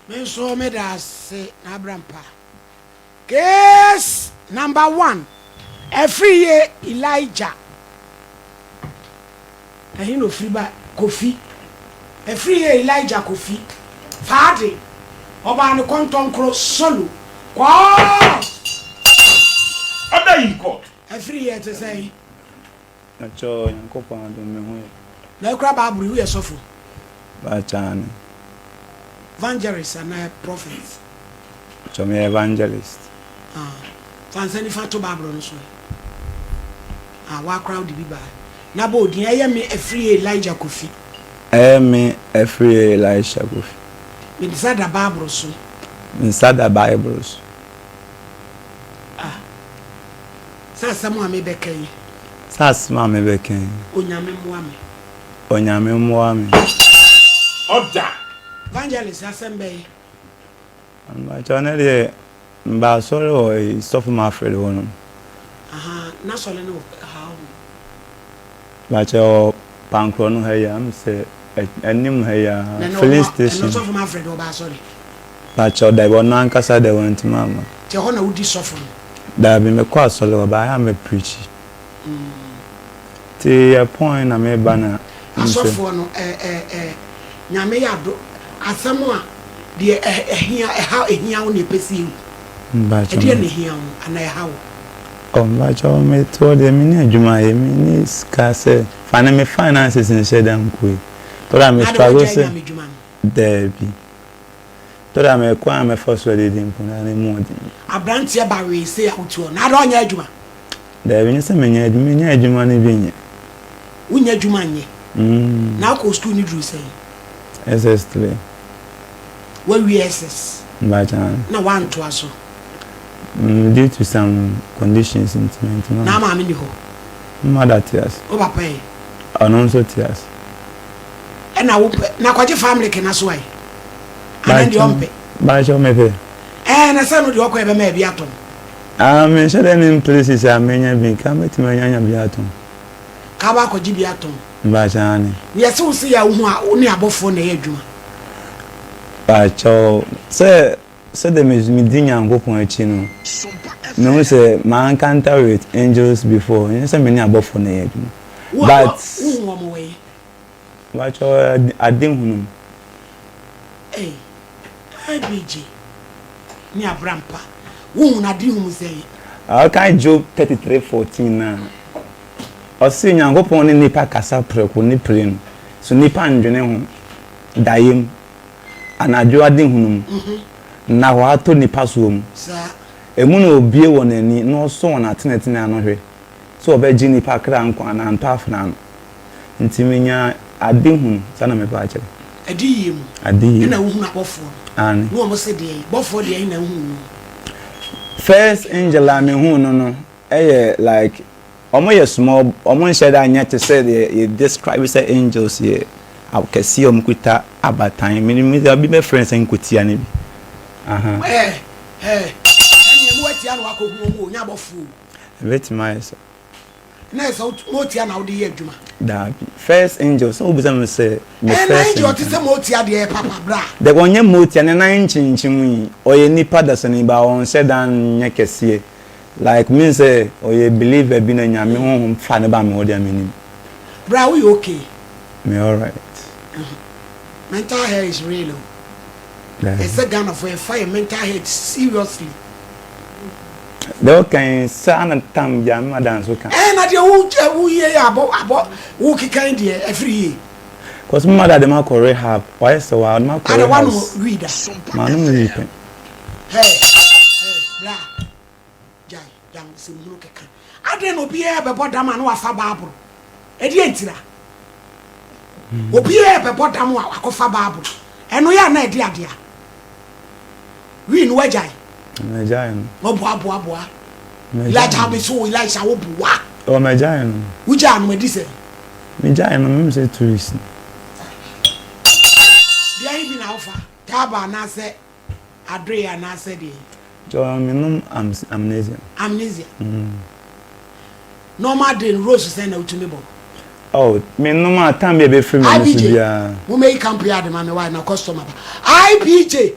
Me nso meda ase n'abrampa. Case number one, Afriyie Elijah. Ɛhe na ofiri ba? Kofi. Afriyie Elijah Kofi. Faade. Ɔbaa ne kɔntɔnkoro solo. Court! Order in court. Afriyie ɛte sɛn? Mpakyɛw Nyankopɔn adom me ho yɛ. Na ekura bible yi woyɛ sɔfo? Mpakyɛw aane. Vangerist anaa prophet? Mpakyɛw meyɛ evangelist. Ah, fa nsa nifa to bible no so ɛ. Ah, woakora wode bi baa. Na bɔ odin, ɛyɛ me Afriyie Elijah Kofi. Ɛyɛ me Afriyie Elisha Kofi. Me nsa da bible so. Me nsa da bible so. Ah. Sɛ asɛm a mebɛka yi. Sɛ asɛm a mebɛka yi. Onyame mmoa me. Onyame mmoa me. Ɔda. Evangelist asɛm bɛn? Mpakyɛw ne deɛ meba asɔre wɔ eyi sɔfo Mafred hɔ nom. Ahaa n'asɔre no wɔ ha hɔ. Mpakyɛw wɔ Pankorɔ no ha yi a ɛm sɛ anim ha yi a filling station. Na ɛno sɔfo Mafred ɔba asɔre? Mpakyɛw dabi ɔno ankasa deɛ wantumi amma. Nti ɛhɔ na wodi sɔfo no? Dabi mekɔ asɔre hɔ but ayɛ a mɛ preachi. Nti yɛ pɔn na me ba na. Asɔfoɔ no ɛ ɛ ɛ Nyame yɛ ado asɛm a deɛ ɛ ɛhia ɛha ɛhia wo na yɛpɛ sɛ yɛhu. Ɛdeɛn na ɛhia wo anaa ɛha wo? Oh mpakyɛw me toɔ deɛ menni adwuma yɛ menni sika sɛ fa ne me finances nhyɛ da nkue tɔ da me struggle sɛ. Adɛn wagyae Nyame dwuma no? Daabi. Tɔ da me kwan a mɛfa so adidi mpo na ne mu ɔden. Abranteɛ ba wee sei a wotu hɔ na adɛn ɔnyɛ adwuma? Daabi nyɛ sɛ menyɛ adwuma menya adwuma no bi nyɛ. Wonnya adwuma nyɛ? Na wokɔɔ sukuu no duruu sɛn? SS 3. Woawie SS? Mpakyɛ. Na woantoa so? Due to some conditions nti mantumi. Na maame ni hɔ? Me mother te ase. Wo papa ɛ? Ɔno nso te ase. Ɛna wo pɛ na kɔgye family kena so ayi? Ana deɛ ɔmpɛ? Mpakyɛ mepɛ. Ɛɛ na sɛ no deɛ ɔkɔ ɛbɛma ɛbi atɔn. Ah menhyɛ dɛ ne places a menya bi nka mɛtumi anya anya bi atɔn. Ka ba akɔgye bi atɔn. Mpakyɛ aane. Na yɛse wo se yɛ a wohu a wo ne abɔfoɔ na ɛyɛ adwuma. Mpakyɛw sɛ sɛdeɛ medi Nyankopɔn akyi no mehu sɛ ma encounter with angels before nyɛ sɛ me ne abɔfoɔ na ɛyɛ adwuma but. Wohu wɔn wɔ he? Mpakyɛw ade hunu mu. Ei IBJ ne Abrampa wohu no ade hunu sɛn? Ɔkan Job 33:14 no a, ɔse Nyankopɔn ne nnipa kasa prɛko ne prenu, so nnipa ndwene ho daeɛ mu, anadwo adehunu mu, nnahɔɔ atɔ nnipa soɔ mu. Emu na obue wɔn ani na ɔsɔ wɔn atenetene ano hwɛ sɛ ɔbɛgye nnipa kra nkwa anaa ntɔ afena ano. Nti menya ade hunu, saa na mepɛ akyerɛ. Adiyie mu. Adiyie. Ɛna wohunu abɔfoɔ no. Aane. Ne wɔn se deɛn? Bɔfoɔ deɛn na wohunu no? First angel a mehuu no no yɛ like wɔn yɛ small, wɔn nhyɛ da nyɛ te sɛ deɛ yɛ describe sɛ angels yɛ akɛseɛ a wɔn kuta abatan. Menim sɛ obi bɛfrɛ no sɛ nkotia no bi. Aha. Ɛɛ ɛɛ ɛneɛ mo atia na wakɔhu wɔn o, nyɛ abɔfoɔ o. Ɛbɛtumi ayɛ saa. Na ɛsɛ sɛ motia na wode yɛ adwuma. Daabi. First angel, sɛ wobisa me sɛ me first encounter. Angel te sɛ motia deɛ ɛyɛ papa, bra. Daabi, ɔnyɛ motia, ne nan nkyenkyen yi, ɔyɛ nipa dasani but ɔnhyɛ da nyɛ kɛseɛ. Like mean sɛ ɔyɛ believer bi na Nyame honhom fa no ba me hɔ deɛ mennim. Bra woyɛ okay? Me alright. Mental health is real o. Daabi. Ɛsɛ Ghanafoɔ yɛfa yɛn mental health seriously. Deɛ ɔka yi saa na tam gya me madam nso ka. Ɛɛ na deɛ wo wo yie yɛ abɔ abɔ wo keka yi deɛ ɛfiri yie. Cause me mother de ma kɔ rehab wayɛ sɛ wa ɔde ma kɔ Ada rehab. wano wii da. Ma no wii pɛ. Hɛɛ hɛɛ bra gyae dam sɛm hunu keka adɛn na obiara bɛbɔ dam a na wafa baaboro ɛdeɛ ntira obiara bɛbɔ dam a wakɔfa baaboro ɛno yɛ a na ɛde adea. Wii no wagyae. Magyae no. Waboa boa boa. Elijah me so Elisha wo boa. Oh magyae no. Wogyaa no adi sɛ. Megyae no mem sɛ tourist. Deɛ ahe bi na wofa? Taaba anaasɛ adoe anaasɛ deɛ? Jɔ menom amnesia. Amnesia. Normal day no rose sɛn na wotumi bɔ? Oh menom a time bi a ɛbɛfiri m'ani so biara. IPJ, momɛyi camp yard ma me why na customer ba. IPJ.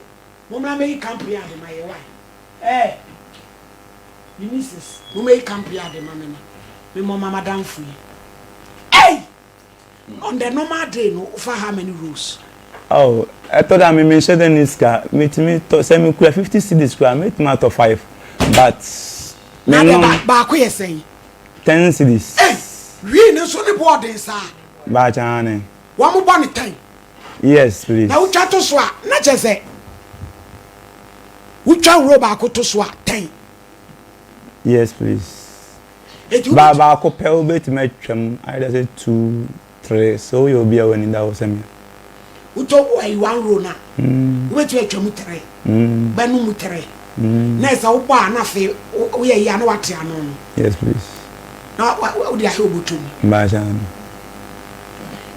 Mommra mɛyi camp yard ma yɛ wai eh Me nieces mommɛyi camp yard ma me na me mmɔ ma madamfo yi Ei! On the normal day no wofa how many rolls? Oh, ɛtɔ da a me menhyɛ da nni sika, metumi tɔ, sɛ mekura 50 cedis koraa a mɛtumi atɔ five but Na deɛ menom. ba baako yɛ sɛn? 10 cedis. Ei! Wii no nso ne bo ɔden saa? Baakyɛ aane. Wɔn bɔ no ten? Yes please. Na wotwa to so a na kyerɛ sɛ wotwa roll baako to so a ten. Yes please. Eti Ba wobɛtumi. baako pɛ wobɛtumi atwam either sɛ two, three sɛ woyɛ obi a w'ani da hɔ sɛ me a. Wotɔ ayi one roll no a wobɛtumi atwa mu three, bɛnom mu three. Na ɛsɛ wobɔ a na afei woyɛ yi a na wate ano no. Yes please. Na wode ahwɛ wo bɔtɔ mu. Mbahyɛ ano.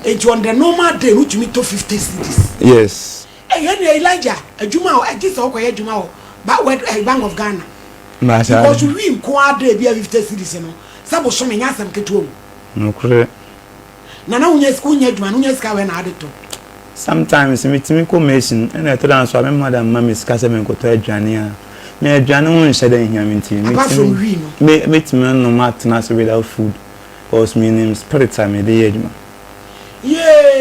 Enti on the normal day no wotumi tɔ 50 cedis. Yes. Ɛyɛ nea Elijah adwuma a ɛgye sɛ wokɔyɛ adwuma wɔ ba wɛd ɛyi Bank of Ghana. Mbahyɛ Because ano. wi nko ara da ebi a 50 cedis no sɛ bosome nyɛ asɛm ketewa o. Nokorɛ. Na na wonya wonya adwuma no wonya sika wɛ na ade tɔ. Sometimes metumi kɔ mason ɛna ɛtɔ da nso a me mother mma me sika sɛ menkɔtɔ aduane a me aduane ho nhyɛ da nhia me nti Apart from metumi wii no. me metumi anom atena ase without food cause menim spirit a mede yɛ adwuma.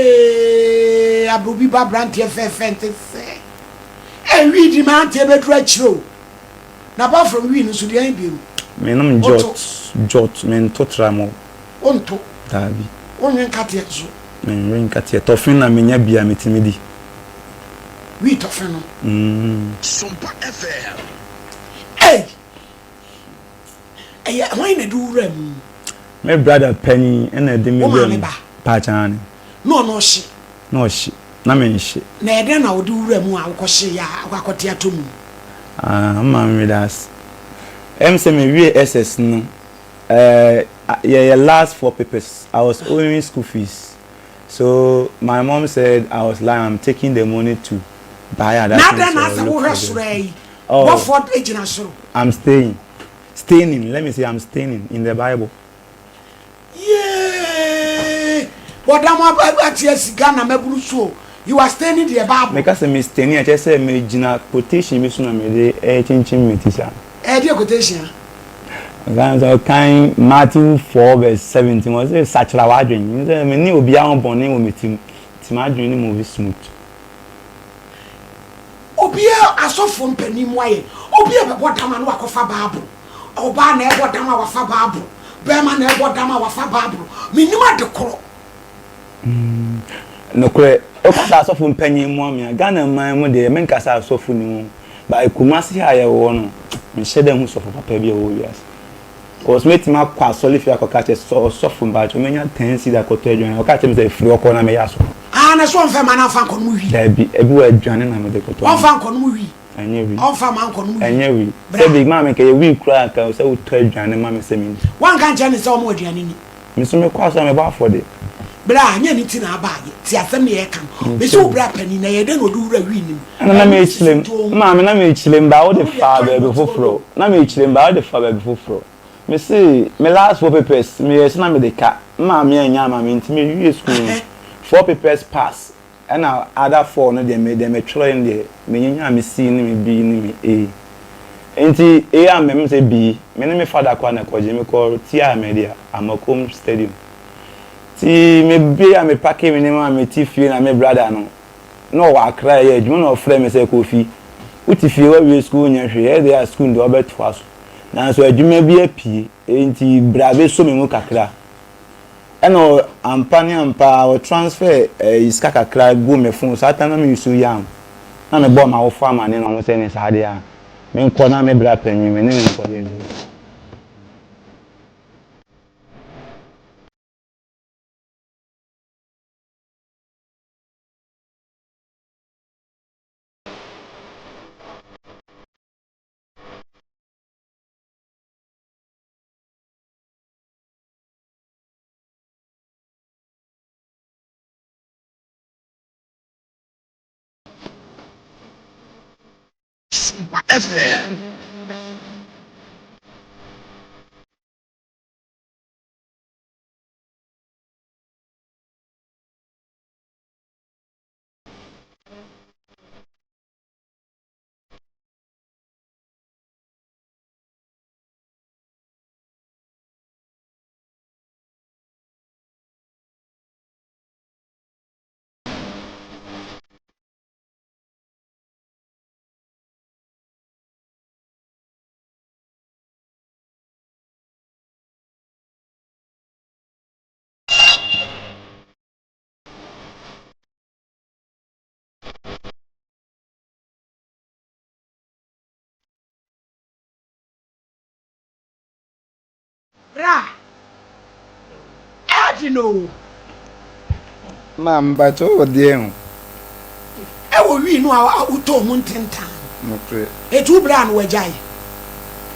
Yeeeee abɛ obi ba abranteɛ fɛɛfɛ nte sɛ eh wii di m'anteɛ bɛduru akyire o na apart from wii no nso deɛn biom Menom woto. jot jot mento tramol. Wonto. Daabi. Wonwe nkateɛ nso. Menwe nkateɛ. Tɔfe na menya bi a metumi di. Wii tɔfe no. Mm. Sompa FM. Ei! Ɛyɛ hwan na ɛde wo wuraa mu? Me brother panyin na ɛde me Wo wuraa maame mu. ba? Paakyaane. Na ɔno ɔhye? Na ɔhye. Na menhye. Na ɛyɛ dɛn na ɔde wo wuraa mu a wokɔhyeeɛ a wokɔ akɔte atɔ mu? Ah, me maame meda ase. Ɛyɛ me sɛ mewie SS no, Eh yɛyɛ last four papers I was owing school fees so my mom said I was lying I'm taking the money to buy other Na things adɛn na or asɛ look wohwɛ for soro them. ara yi? Oh, Bɔfoɔ gyina soro. I'm staying, staining, let me say I'm staining in the Bible. Yee! Bɔdam ate asi Ghana mmabunu so o. You are staining the Bible. Meka sɛ me staini a, kyerɛ sɛ megyina quotation bi so na mede rekyinkyim me ti saa. Ɛyɛ deɛ quotation a? Ɔsan sɛ ɔkan Matthew 4 verse 17, ɔse sakyera w'adwene. Sɛ me ne obiara ho bɔne wɔ me tirim, nti m'adwene no move smooth. Obiara, asɔfoɔ mpanin mu ayɛ, obiara bɛbɔ dam a na wakɔfa Bible. Ɔbaa na ɛbɔ dam a wafa Bible, barima na ɛbɔ dam a wafa Bible. Mennim ade korɔ. Nokorɛ, woka sɛ asɔfo mpanyin mmoa me a, Ghana man mu deɛ menka sɛ asɔfo nni hɔ, but Kumasi ha a yɛwɔ no, menhyɛ da nhu sɔfo papa bi a ɔwɔ wiase. Cause mɛtumi akɔ asɔre fie akɔka kyerɛ sɛ ɔsɔfo mpakyɛw menya ten cedi akɔtɔ aduane, ɔka kyerɛ me sɛ firi hɔ kɔ na meyɛ asɔfo. Ah na so ɔmfa mma no amfa nkɔnom wii? Daabi, ebi wɔ aduane na mede kɔtɔ. Ɔmfa nkɔnom wii? Ɛnyɛ wii. Ɔmfa mma nkɔnom wii? Ɛnyɛ wii. Bra. Sɛ bi maa me nka ɛyɛ wii koraa anka sɛ wotɔ aduane ma me sɛ menni. Woanka ankyerɛ no sɛ ɔmma wo aduane nni? Me nso mekɔ asɔre a mebɔ afɔdeɛ. Bra, nyɛ ne ti na aba ayɛ. Tie asɛm ne yɛka no. Mese wo bra panin, na ɛyɛ dɛn na ɔde wura wii no mu? Ɛna na mekyerɛ mu, maame na mekyerɛ mu, baa wode faa baabi foforɔ. Na mekyerɛ mu, baa wode faa baabi foforɔ. Mese me last four papers, meyɛɛ sɛ na mede ka. Me maame annya amma me nti mewie sukuu no, four papers pass. Ɛna other four no deɛ me deɛ metwerɛɛ no deɛ menyinyaa me C ne me B ne me A. Nti A a mɛm sɛ B, me ne me father koraa na ɛkɔgye, mekɔ tiaa me deɛ Amakom stadium. Nti me bie a me pake me nneɛma a mete fie na me brother no na ɔwɔ Accra ɛyɛ adwuma na ɔfrɛ me sɛ Kofi, wote fie woawie school wonyɛ hwee, ɛyɛ deɛ a school deɛ wobɛtoa so. Nanso adwuma bi apue nti bra bɛsɔ me mu kakra. Ɛna ɔ ampa ne ampa ara ɔ transfer ɛyi sika kakra guu me phone saa time na me use yam na me bɔɔ m'awofo amaneɛ na wɔn sɛ ne saa deɛ a me nkɔ na me bra panyin me ne no nkɔ yɛ adwuma. Simpa FM. Bra. Ɛɛden oo. Ma mpakyɛ wɔ deɛ ho. Ɛwɔ wii no a wotɔɔ mu ntentan no. Nokorɛ. Eti wo bra no wagyae?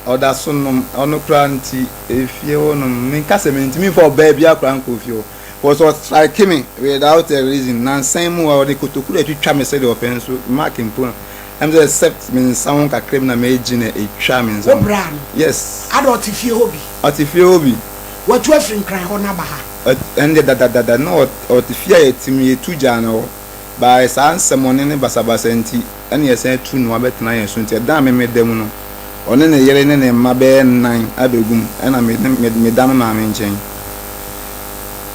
Ɔda so nom, ɔno koraa nti efie hɔ nom menka sɛ mentumi nfa ɔbaa biara koraa nkɔ fie hɔ cause ɔstrike me without a reason, nansa yi mu a ɔde kotoku na ɛtwitwa me sɛdeɛ ɔpɛ nso mark mpo no ɛm sɛ except me nsa ho kakra bi na megye na ɛtwa me nsa Wo ho. bra no? Yes. Ada ɔte fie hɔ bi? Ɔte fie hɔ bi. Watu afiri Nkran hɔ no aba ha? Ɛnde dadadada na ɔte fie a yɛte mu, yɛtu gyaa no hɔ. By saa nsɛmmɔne ne basabasa nti ɛna yɛsan atu no abɛtena yɛn so nti ɛdan a me meda mu no, ɔne ne yere ne ne mma bɛyɛ nnan abɛgu mu ɛna me ne meda me maame nkyɛn.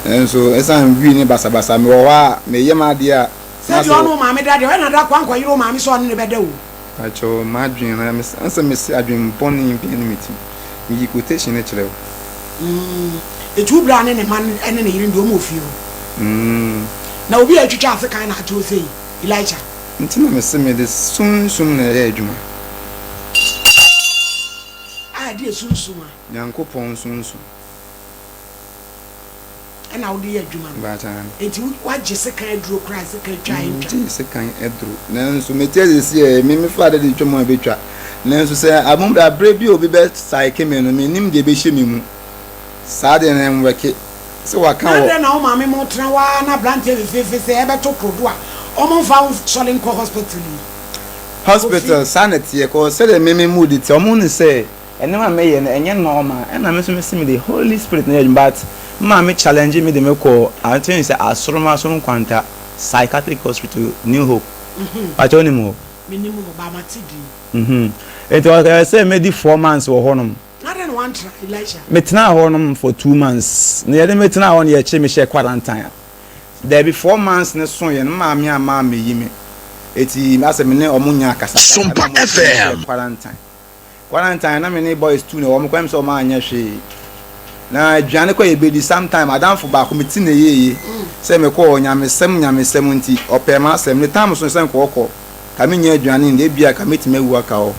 Nanso ɛsiane wii ne basabasa mewɔ hɔ a meyɛ m'adeɛ a na Sɛdeɛ sɛ. ɔne wo maame da deɛ, ɔyɛ na da kɔ ankɔyere wo maame sɛ ɔne no bɛda o. Pakyɛw m'adwen no me sɛ mese adwen bɔne biara nni me ti. Meyi quotation no kyerɛ wo. Mm, eti wo bra ne ne mma ne ne yere deɛ wɔn wɔ fie hɔ. Mm. Na obi a atwitwa asekan na ate hɔ sei, Elisha. Nti na mese mede sunsum na ɛyɛ adwuma. A ɛdeɛ sunsum a. Nyankopɔn sunsum. Ɛna wode yɛ adwuma no. Mpakyɛ aane. Enti woagye sekan aduro koraa, sekan twa a ɛntwa? Mengyee sekan aduro, nanso mete ase seesei me mefa ade de twa mu a ɛbɛtwa. Nanso sɛ aberɛ bi a obi bɛ psyche me no, mennim deɛ ɛbɛhyɛ me mu. Saa deɛ no ɛnwɛke. Sɛ waka Na wɔ. adɛn na wo maame mo tena hɔ ara na abranteɛ fefeefe sɛ ɛbɛto krodo a ɔmo nfa wo sɔre nkɔ hospital yi? Hospital, Kofi. saa na ɛteɛ, cause sɛdeɛ me me mood teɛ, ɔmo hu no sɛ. Nneɛma a meyɛ no ɛnyɛ normal ɛna me nso mese mede holy spirit na ɛyɛ adwuma but me maame challenge me de me kɔɔ I think sɛ Asoroma so Nkwanta psychiatric hospital New Hope pakyɛ wonim hɔ? Menim hɔ but mate din. Nti ɔyɛ sɛ mɛdi 4 months wɔ hɔnom. Na adɛn na woantra Elisha? Metenaa hɔnom for 2 months na yɛde me tenaa hɔ no yɛkyere me hyɛɛ quarantine. Daabi 4 months no soeɛ no me maame amma ammɛyi me eti asɛ me ne ɔmo nyaa akasakasa Sompa ɛna ɔmo de me hyɛɛ FM. quarantine. Quarantine na me ne boys tu na wɔn kɔ ɛm sɛ wɔn anyɛ hwee na aduane kɔ yɛ bedi sometime adamfo baako me ti na ɛyɛ sɛ me kɔ nyamesɛm nyamesɛm nti ɔpɛ ma asɛm ne tam so sɛ nkɔ ɔkɔ ka me nya aduane nde ebia ka metumi awu aka hɔ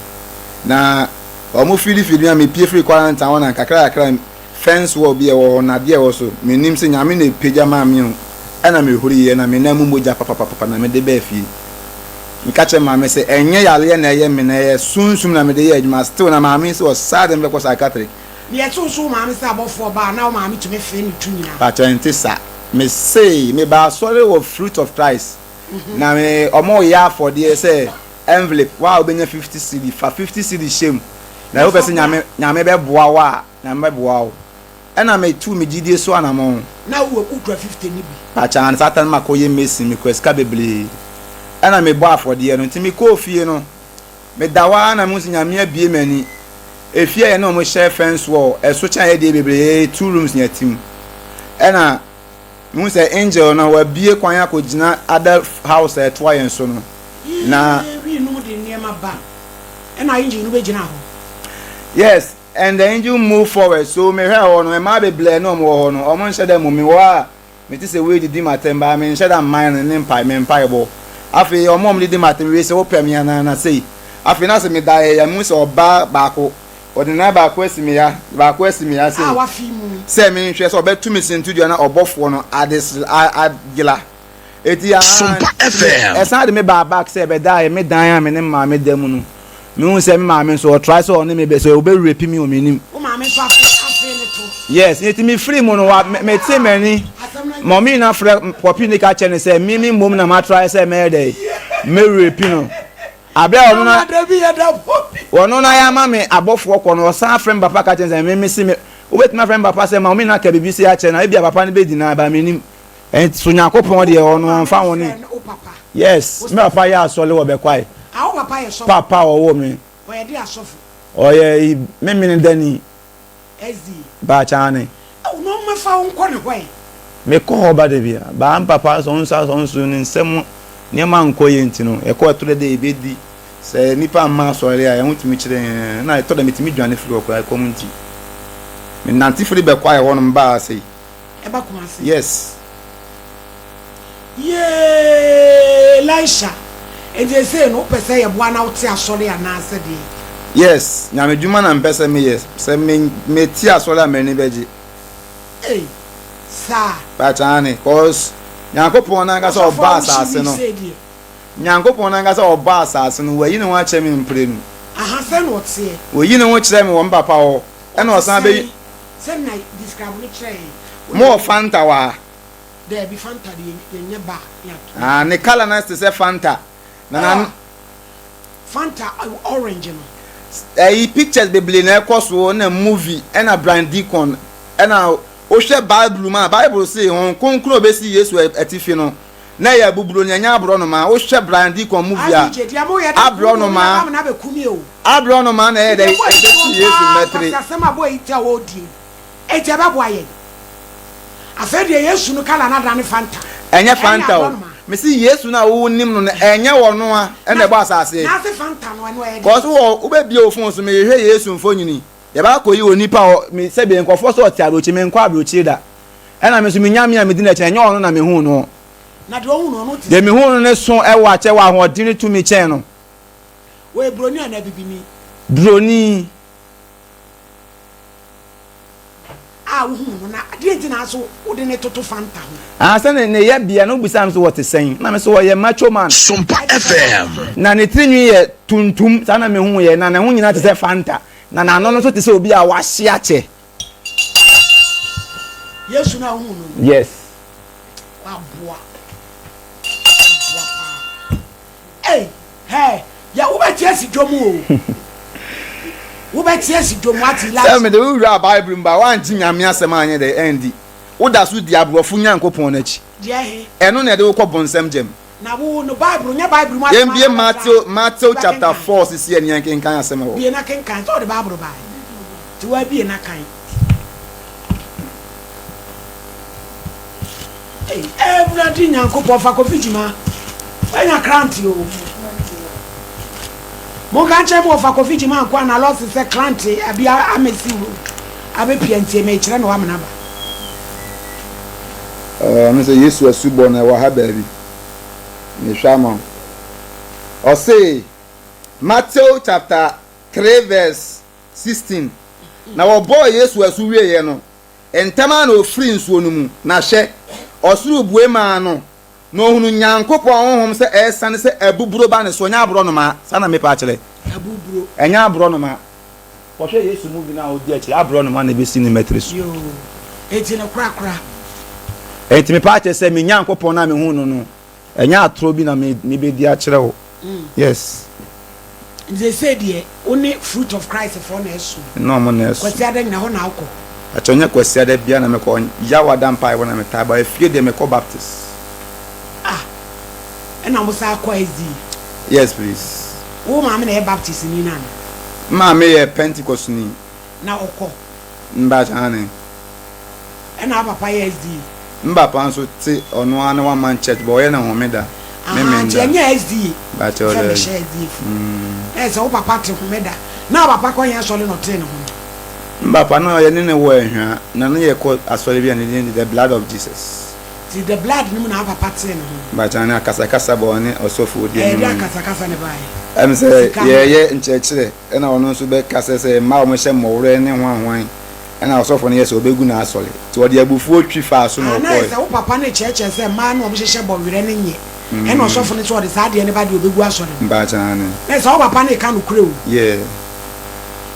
na wɔn fili fili a me pie firi quarantine hɔ na kakra kakra fence wall bi ɛwɔ hɔ na adeɛ ɛwɔ so me nim sɛ nyame na epagya maa me o ɛna me huri yɛ na me nan mu mogya papapapa na me de bɛɛ fie. Meka kyerɛ maame sɛ ɛnyɛ yareɛ na ɛyɛ me na ɛyɛ sunsum na mede yɛ adwuma still na maame yi sɛ ɔsaa de me bɛkɔ psychiatric. Deɛ ɛto nso wo maame sɛ abɔfoɔ ba a na wo maame tumi fee ne to nyinaa. Pakyɛ nte sa. Me se me ba asɔre wɔ fruit of Christ na me ɔmo yɛ afɔdeɛ sɛ envelope wo a wobɛnya 50 cedi fa 50 cedi hyɛ mu na Na wopɛ fa sɛ bra. nyame nyame bɛboa wo a nyame bɛboa wo. Ɛna me tuu me gyidie so anamɔn. Na wo wɔ kura 50 no bi. Pakyɛ ansa ta no makɔ yɛ mason me kura sika bebree ɛna me bɔ afɔdeɛ no nti me kɔɔ fie no me da hɔ ara na me hu sɛ Nyame abue m'ani efie a yɛne wɔn hyɛ fence wall ɛso kyɛn yɛ deɛ bebree yɛyɛ two rooms na yɛte mu ɛna me hu sɛ angel no wabue kwan akɔ gyina other house a ɛtoa yɛn so no na. Yii wii nom de nneɛma ba ɛna angel no bɛ gyina hɔ. Yes And the angel moved forward, so mehwɛɛ hɔ no, mmaa bebree na wɔwɔ hɔ no, wɔnhyɛ da mmom, mewɔ hɔ a, mete sɛ wei didi m'atɛm, but menhyɛ da mman no ne mpae, me mpaebɔ. Afei wɔn a wɔdidi m'atɛm, wei sɛ wopɛ me anaa, na sei. Afei na sɛ meda yɛ a, mehu sɛ ɔbaa baako, ɔde ne nan baako asi me ha, baako asi me ha sei, A wafe mu. sɛ menhwɛ sɛ ɔbɛto me sintidua na ɔbɔfoɔ no ade, a, agyela. Eti aa Sompa nti FM. ɛsan de me baa back sɛ ɛbɛdaeɛ me dan a me ne me maame da mu no. Mehu sɛ me maame nso ɔtry sɛ ɔne me bɛ sɛ ɔbɛ rape me wɔ m'anim. Wo maame nso afe afe ne to. Yes, nti me firi mu no wa me me te m'ani. Asɛm no nyɛ. Mɔmi na frɛ pɔpi ne ka kyerɛ no sɛ me me mmom na ma try sɛ mɛyɛ dɛ mɛ rape no. Abɛ ɔno na Mama dabi yɛ da pɔpi. ɔno na yɛ ama me abɔfoɔ kɔ no ɔsan frɛ me papa ka kyerɛ no sɛ me me se me wobɛtumi afrɛ me papa sɛ ma ɔmi na ka biribi sei akyerɛ no a ebia papa no bɛ deny but mennim. Nso Nyankopɔn deɛ ɔno ɔmfa ho ne. Yes, me papa yɛ asɔre wɔ Bɛkwae. Papa a ɔwoo me. Ɔyɛ Memene dani. Baakyane. Mekɔ hɔ ba da bia. Baa me papa sɛ ɔnso asɔ nso ne nsɛm nneɛma nkɔ yie nti no yɛkɔ ɛtɔ da dɛ yɛbɛdi. Sɛ nnipa mma asɔre a ɛho tumi kyerɛ yɛn na ɛtɔ da metumi dwane firi hɔ koraa ɛkɔm nti. Menante firi Bɛkwae hɔnom baa ha sei. Ɛba Kumasi. Yes. Yee Elisha, enti seesei no wopɛ sɛ yɛboa na wote asɔre anaasɛ deɛn? Yes, Nyame dwuma na mepɛ sɛ meyɛ. Sɛ me mete asɔre a m'ani bɛgye. Ei, saa. But aane, cause Nyankopɔn n'ankasa Ɔsɔfo ɔbaa a wohye asase wii no, sei deɛ. Nyankopɔn n'ankasa ɔbaa asase no, wayi ne ho akyerɛ me mprenu. Aha, sɛn na ɔteɛ? Oyi ne ho kyerɛ me wɔ me papa hɔ, ɛna Ɔte ɔsan bɛyi. sɛn? Sɛn na describe no kyerɛ yɛn. Wo Mo deɛ wɔ Fanta wɔ ha? Daabi, Fanta deɛ yɛnyɛ bar ne ato. Ah, ne colour no te sɛ Fanta. Na na. Ah, Fanta orange no. Ɛyi pictures bebree na ɛkɔ so ɛna movie ɛna Brian Deacon ɛna wohwɛ Bible mu a Bible se Honhom Kronkron a obesi Yesu atifi no na ɛyɛ abuburo na ɛnyɛ aborɔnoma wohwɛ Brian Deacon movie a RBJ deɛ moyɛ de kum obi aborɔnoma aba mo na abɛku me o. aborɔnoma na ɛyɛ dɛ Deɛ boy yi ebesi wɔ Yesu paa mmatiri. nkwaseasɛm a boy yi te a ɔredie yi enti ɛbɛboa yɛn? Afei deɛ Yesu no kala no adane Fanta Ɛnyɛ ɛne Fanta o. aborɔnoma. Mese Yesu no a wo nim no no ɛnyɛ ɔno a ɛna Na ɛbɔ asase. naase Fanta no ɛno ɛyɛ Cause deɛn? wɔ wobɛbie wo phone so mehwehwɛ Yesu mfonyini. Yɛbɛ akɔyi onipa a ɔ me sɛbi nkurɔfoɔ sɛ ɔte aburokyire menkɔ aburokyire da. Ɛna me nso me Nyame a medi n'akyi no ɛnyɛ ɔno na mehuu noɔ. Na deɛ ɔhuu no ɔno te Deɛ sɛn? mehuu no no so ɛwɔ akyɛ wɔ ahoɔden ne tumi kyɛn no. Ɔyɛ broni anaa bibini? Broni. A wohuu no, na deɛn nti na aso wode no toto Fanta ho? Ah, sɛ ne ne yɛbea no wobisaa me sɛ wɔte sɛn, na me sɛ ɔyɛ macho man. Sompa FM. Na ne tirinwi yɛ tuntum, saa na mehu yɛ, na ne ho nyinaa te sɛ Fanta, na n'ano no nso te sɛ obi a wahye akyɛ. Yesu no a wohuu no no? Yes. Waboa. Waboa paa. Ei, hɛ, yɛ wobɛte asi dwom o. Wobɛte asi dwom, wate Elijah. Sɛ mede wo wuraa Bible mu ba a, woangye Nyame asɛm anyɛ dɛn andi. Woda so di aborɔfo Nyankopɔn no akyi. Deɛ he? Ɛno na ɛde wo kɔ bonsam gyam. Na wo no Bible, nyɛ Bible mu asɛm ara Yɛmbie na wobɛtra Mateo, a Mateo chapter wobɛkenkan. 4 sisi a ne yɛnkenkan asɛm ɛwɔ hɔ. Bie na kenkan, sɛ wode Bible baeɛ nti woabie na kan. Ei Awurade Nyankopɔn fa Kofi Gyima wanya krante o. Monka nkyerɛ me wɔfa Kofi Gyima nko ana lɔse sɛ krante abi amesi road abɛpia ntie mekyerɛ no wamena ba. Ɛɛ sɛ Yesu asubɔ no ɛwɔ ha baabi. Mehwɛ ama wo. Ɔse Matthew chapter 3 verse 16. Na wɔbɔɔ Yesu asu wieeɛ no, Ntɛm ara na ɔfirii nsuo no mu, na hwɛ, ɔsoro bue maa no, na ɔhunuu Nyankopɔn Honhom sɛ ɛresiane sɛ abuburo ba ne so, ɛnyɛ aborɔnoma, saa na mepɛ akyerɛ, Abuburo. ɛnyɛ aborɔnoma. Kɔhwɛ Yesu movie no a ɔdi akyire, aborɔnoma na ɛbɛsi ne mmatiri so. Yoo, enti no korakora. Enti mepɛ akyerɛ sɛ me Nyankopɔn no a mehuu no no, Ɛnyɛ atorɔ bi na me mebɛdi akyerɛ wo. Yes. Nti seesei deɛ wo ne Fruit of Christ foɔ na ɛsom? Me ne wɔn na ɛsom. Kwasiada nyina hɔ na wokɔ? Pakyɛ nyɛ Kwasiada biara na mekɔ, Yawada mpaebɔ na metaa ba, efie deɛ mekɔ Baptist. Ah, ɛna mo san kɔ SDA? Yes please. Wo maame na ɛyɛ Baptist ni no anaa? Me maame yɛ Pentecost ni. Na ɔkɔ? Mpakyɛ aane. Ɛna wo papa yɛ SDA? Me papa nso te ɔno ara ne one man church but ɔyɛ no homeda Ahaa nti Memenda. ɛnyɛ SDA Mpakyɛw sɛ daabi. mehyɛ SDA fo. Ɛyɛ sɛ wo papa te homeda na wo papa kɔ he asɔre na ɔtee ne ho no? Me papa na yɛne no wɔ Ahwea na ne yɛkɔ asɔre bi a ne din de The Blood of Jesus. Nti The Blood no mu na wo papa tee ne ho no? Mpakyɛw ne akasakasa bɔ ɔne ɔsɔfo odi Ɛyɛ anim deɛ no. akasakasa na ɛbaeɛ? Ɛm sɛ Sika ho? yɛyɛ nkyerɛkyerɛ ɛna ɔno nso bɛkasa sɛ mmaa a wɔhyɛ mmɔwerɛ ne hwanhwan. Ɛna ɔsɔfo no yɛ sɛ ɔbɛgu n'asɔre. Nti ɔde abufuo twi faa so na Ah, na ayɛ ɔkɔɔe. sɛ wo papa no rekyerɛkyerɛ sɛ mmaa no a wɔhyehyɛ bɔwerɛ no nyɛ. Ɛna ɔsɔfo no nso ɔde saa adeɛ no ba deɛ ɔbɛgu asɔre no. Mpakyɛ aane. Na ayɛ sɛ wo papa no reka nokorɛ o. Yeah.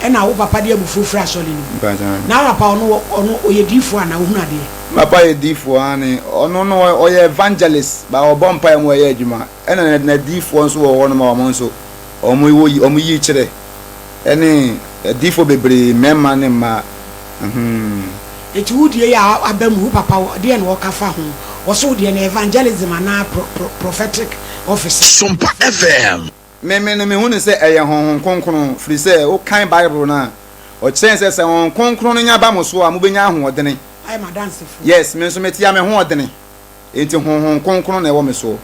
Ɛna wo papa de abufuo firi asɔre no mu. Mpakyɛ aane. Na wo papa ɔno, ɔno ɔyɛ diifoɔ anaa? Ɔhunu adeɛ? Me papa yɛ diifoɔ aane. Ɔno no ɔyɛ evangelist but ɔbɔ mpaeɛ ma ɔyɛ adwuma. Ɛna n'adiifoɔ nso wɔ hɔnom a wɔn nso wɔn wɔ yi, wɔn yi kyerɛ. Ɛne adiyifoɔ bebree, mmarima ne mmaa. Mhmm. Enti wo deɛ yi a aba mu, wo papa deɛn na ɔka fa ho? Ɔse wo deɛ no evangelism anaa prophetic office? Sompa FM. Me me no mehu no sɛ ɛyɛ Honhom Kronkron, firi sɛ wo kan Bible no a, ɔkyerɛ yɛn sɛ sɛ Honhom Kronkron no nya ba mo so a mobɛnya ahoɔdene. Ayɛ m'adansefoɔ. Yes, me nso mete a me ho ɔdene, enti Honhom Kronkron na ɛwɔ me soɔ.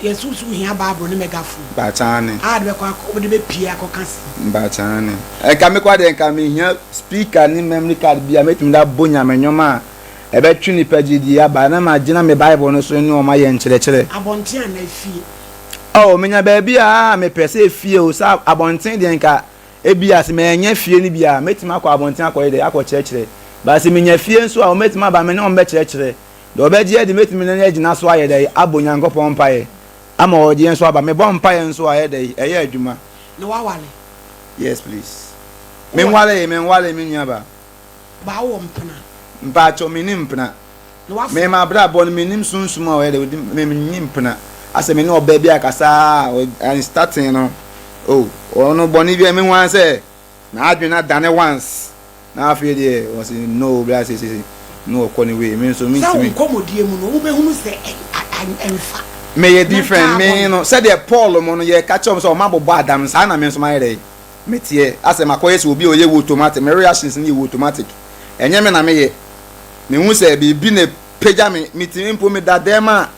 Yɛse wo so wohia Bible ne megaphone Mpakyɛw a wode bɛkɔ akɔ wode bɛpie akɔka se. Mpakyɛw Nka me koraa deɛ nka mehia speaker ne memory card bi a mɛtumi de abɔ Nyame nnwom a Ɛbɛtwe nnipa gyidie aba na magyina me Bible no so ne wɔn ayɛ nkyerɛkyerɛ. Abɔnten anaa fie? Oh, menya baabi a mepɛ sɛ efie o, sɛ abɔnten deɛ nka ebia sɛ manya fie no bi a, mɛtumi akɔ abɔnten akɔyɛ dɛ, akɔkyerɛkyerɛ. But sɛ menya fie nso a, wɔbɛtumi aba me ne wɔn bɛkyerɛkyerɛ. Deɛ ɔbɛgye adi mɛtumi ne no agyina so ayɛ dɛ, abɔ Onyankopɔn mpaeɛ ama ɔgyeɛ nso aba. Mebɔ mpaeɛ nso a, ɛyɛ dɛ, ɛyɛ adwuma. Na woaware? Yes please. Menwaree, menwaree me nuabaa. Ba wowɔ mpena? Mpakyɛw menni mpena. Na wafa. Me m'abrabɔ no mennim sunsum a ɔyɛ dɛ odi me menni mpena. Asɛ me ne ɔbaa bi akasa a ɔ starting no oh ɔno bɔne bi a mehu ara sɛ n'adwene adane once na afei deɛ ɔse no bra seisei na ɔkɔ ne way me nso Sɛ wo mentumi. nkɔmmɔdie mu no wobɛhunu sɛ ɛmfa. Meyɛ different Mental me bɔne. no sɛdeɛ Paul mo no yɛka kyerɛ wɔn sɛ wɔn abobɔ adam no saa na me nso mayɛ dɛ. Meteɛ asɛ makɔyɛ sɛ obi a ɔyɛ wotomatic, me reactions no yɛ wotomatic. Ɛnyɛ me na meyɛ. Mehu sɛ biribi na ɛpagya me, metumi mpo meda dɛm a,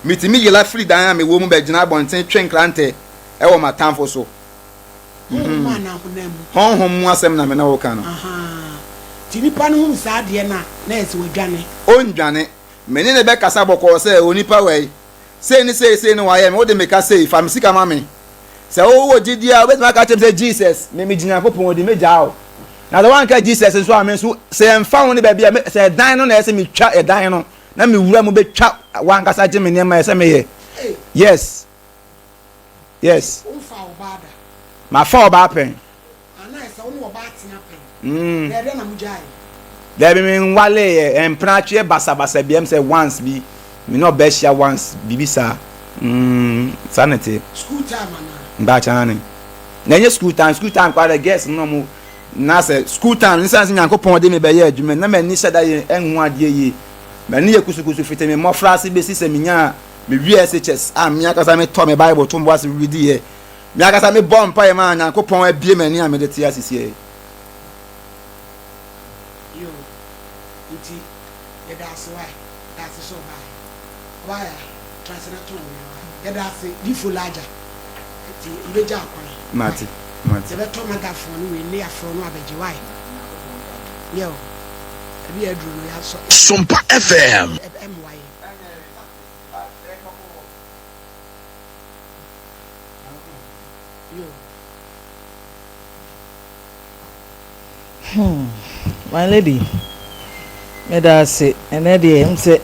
metumi yera firi dan a mewɔ mu bɛgyina abɔnten twe nkrantɛ wɔ m'atamfo so. Honhom mu anaa honam mu? Honhom mu asɛm na me ne wo ka no. Ahaa. Nti nipa no hunu saa adeɛ no a, na ɛyɛ sɛ wadwane. Ɔndwane. Me ne no bɛkasa bɔkɔɔ sɛ, Onipa wei, sei ne sei sei ne wayɛ me, wode me ka sei, fa me sika ma me. Sɛ wowɔ gyidie a, wobɛtumi aka akyerɛ me sɛ, Jesus, me megye Nyankopɔn di, mɛgyaa wo. Na sɛ woanka Jesus nso a, me nso, sɛ ɛmfa ho ne baabi a, sɛ ɛdan no na ɛsɛ metwa ɛdan no, na mewura mu bɛtwa w'ankasa gye me nneɛma ɛsɛ meyɛ. Yes. Yes. Womfaa ɔbaa da? Mafa ɔbaa pɛn. Ana ɛsɛ wo ne ɔbaa tena pɛn? Na ɛdɛn na mogyaeɛ? Dabi me nwaleeɛ, mpena atweɛ basabasa bi, ɛm sɛ once bi, me ne ɔbaa hyia once, biribi saa. Mm, saa na ɛteɛ. School time anaa? Mpakyɛ aane. Na ɛnyɛ school time, school time koraa deɛ girls no na ɔmo, na sɛ school time no sane sɛ Nyankopɔn de me bɛyɛ adwuma na m'ani hyɛ da yɛ ɛnhu adeɛ yie. M'ani yɛ kusukusu fiti me mmɔfra ase bɛsi sɛ menyaa, mewie SHS a me ankasa metɔ me Bible to mbo ase rediiɛ. Me ankasa mebɔɔ mpaeɛ maa Nyankopɔn abue m'ani a mede te ase siei. Yoo nti yɛda ase wai yɛda ase sɛ ɔbaeɛ ɔbaeɛ a tra ase na tɔn nneɛma yɛda ase difo lagya nti yɛbɛgya akwan Mate, mate. Yɛbɛtɔ magafoɔ no wei ne yɛafrɛ no abɛgye wai yɛ o ɛbi yɛ aduro no yɛasɔ Sompa FM. Ɛmmoa yɛn. Hmm, my lady, meda ase. Ɛnɛ deɛ m sɛ